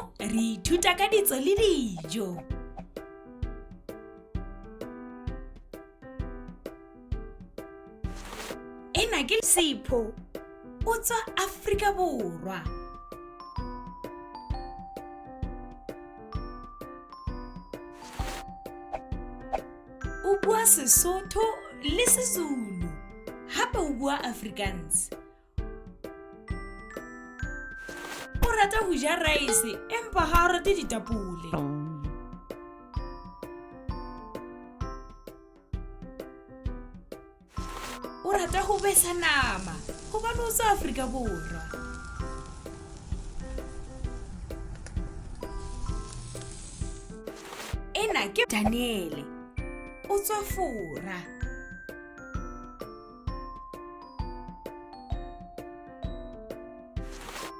Kajeno re ithuta ka ditso le dijo. Ena ke Sipho. O tswa Afrika Borwa. O bua Sesotho le Sezulu. Hape o bua Afrikaans. O rata ho ja rice empa ha a rate ditapole. O rata ho besa nama hobane o tswa Afrika Borwa. Ena ke Daniele. O tswa Fora.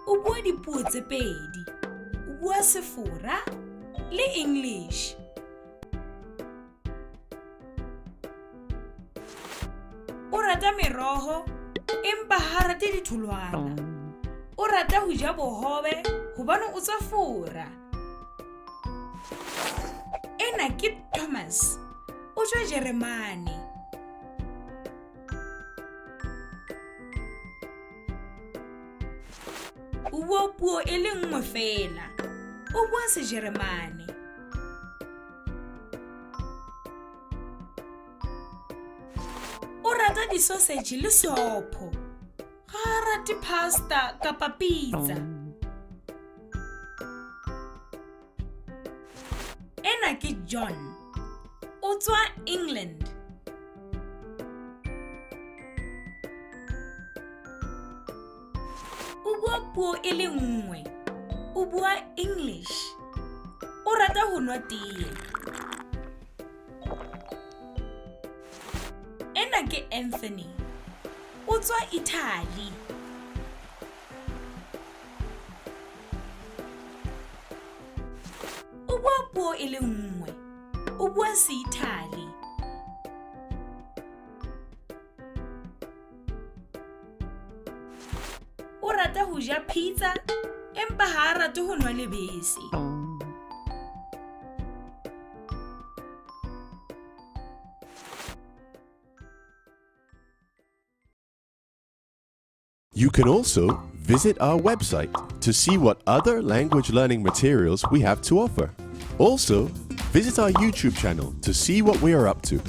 O bua dipuo tse pedi. O bua Sefora le English. O rata meroho empa ha rate ditholwana. O rata ho ja bohobe hobane o tswa Fora. Ena ke Thomas. O tswa Jeremane. O bua puo e le nngwe fela. O bua Sejeremane. O rata disoseji le sopho. Ga a rate pasta kapa pizza. Ena ke John. O tswa England. O bua puo e le nngwe. O bua English. O rata ho nwa tee. Ena ke Anthony. O tswa Italy. O bua puo e le nngwe. O bua Seithali. O rata ho ja pizza empa ha a rate ho nwa lebese. You can also visit our website to see what other language learning materials we have to offer. Also, visit our YouTube channel to see what we are up to.